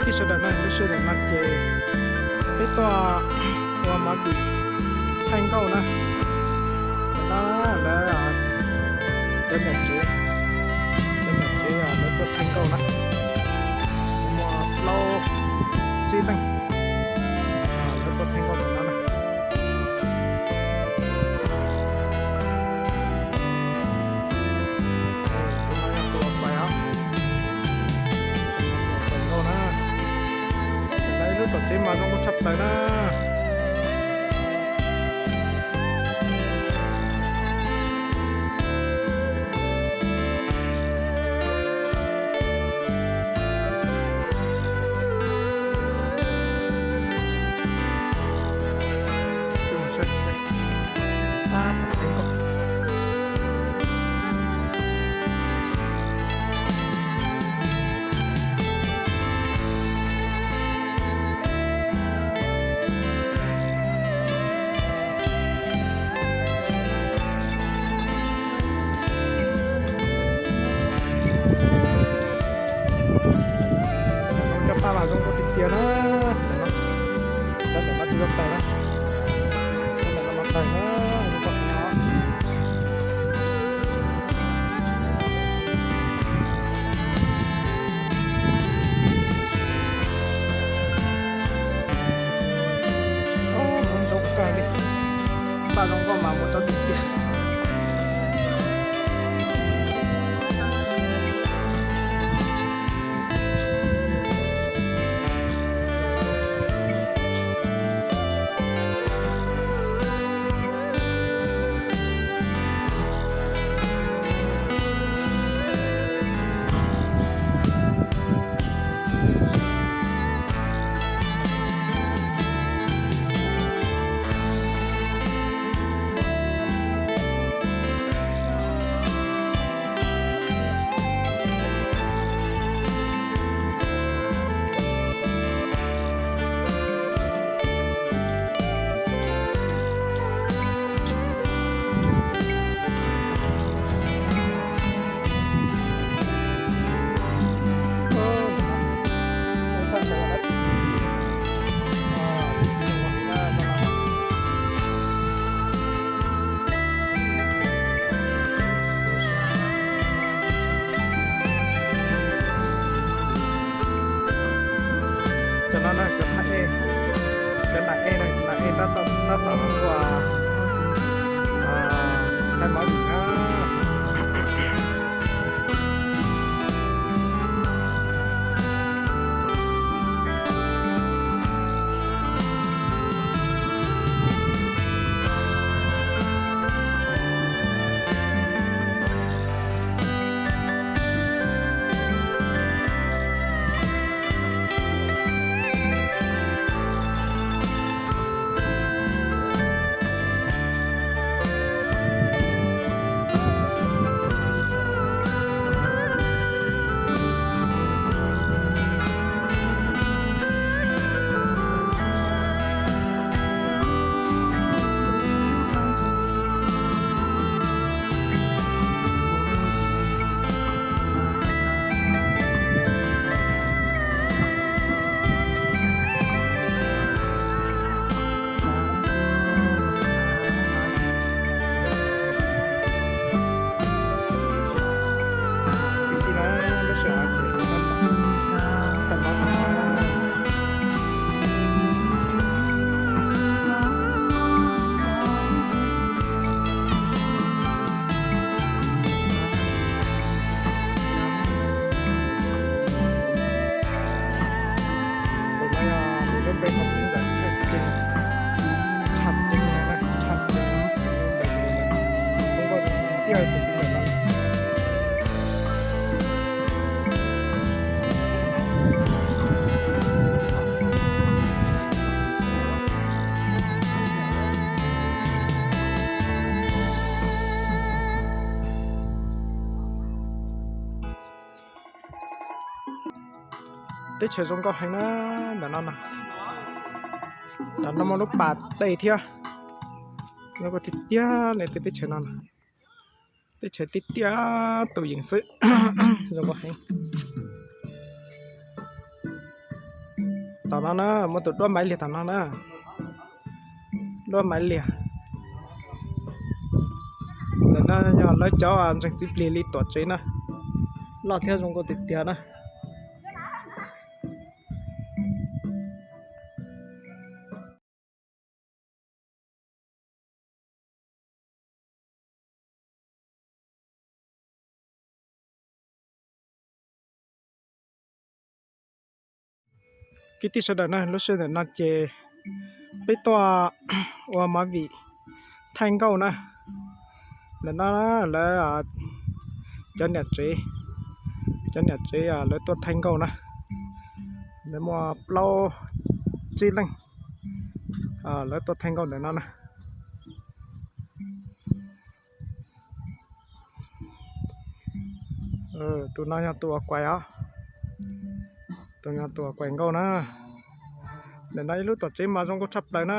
Ib sawv daws na, lub sij hawm no ces peb tuaj ua movie thaij nkauj na. Tam no lawv cov niam tsev, cov niam tsev lawv tuaj thaij nkauj na. Muaj plaub tsib leej lawv tuaj thaij nkauj tam no na. Tus no yog tus uas pais os, tus uas pais nkauj na. Lawv lub tuam tsev mas zoo nkauj tshaj plaws na. Cov paj mas zoo nkauj tiag tiag na. Cov ntawm no tsis tau tawm na. Cov ntawm no mas tawm na, zoo nkauj heev os. Zoo kawg li, paj zoo nkauj mas mus tau tiag tiag. Cov no na, cov thaij ej, cov nram ej na, nram ej tab tom, tab tom tuaj thaij movie na. Tus no yog nws lub npe hu Txiv Ntxawm Tshaj Ceeb, Tshaj Ceeb no na, Tshaj Ceeb, zoo nkauj tiag tus txiv ntxawm no. Teb chaws zoo nkauj heev na, ntawm no na. Ntawm no muaj lub pas dej thiab. Zoo nkauj tiag tiag li tej teb chaws no na. Teb chaws tiaj tiaj tus yees xwb, zoo nkauj heev. Tom no na, muaj tus duab Maiv Liag tom no na. Duab Maiv Liag. Ntawm no yog lawv cov ntseeg txiv plig li tuam tsev na. Loj thiab zoo nkauj tiag tiag na. Kwv tij sawv daws na, lub sij hawm no ces peb tuaj ua movie thaij nkauj na. Ntawm no lawv cov niam tsev, cov niam tsev lawv tuaj thaij nkauj na. Lawv muaj plaub tsib leej lawv tuaj thaij nkauj ntawm no na. Tus no yog tus uas kuais os, tus no tus uas kuais nkauj na. Ntawm no ib lub tuam tsev mas zoo nkauj tshaj plaws na.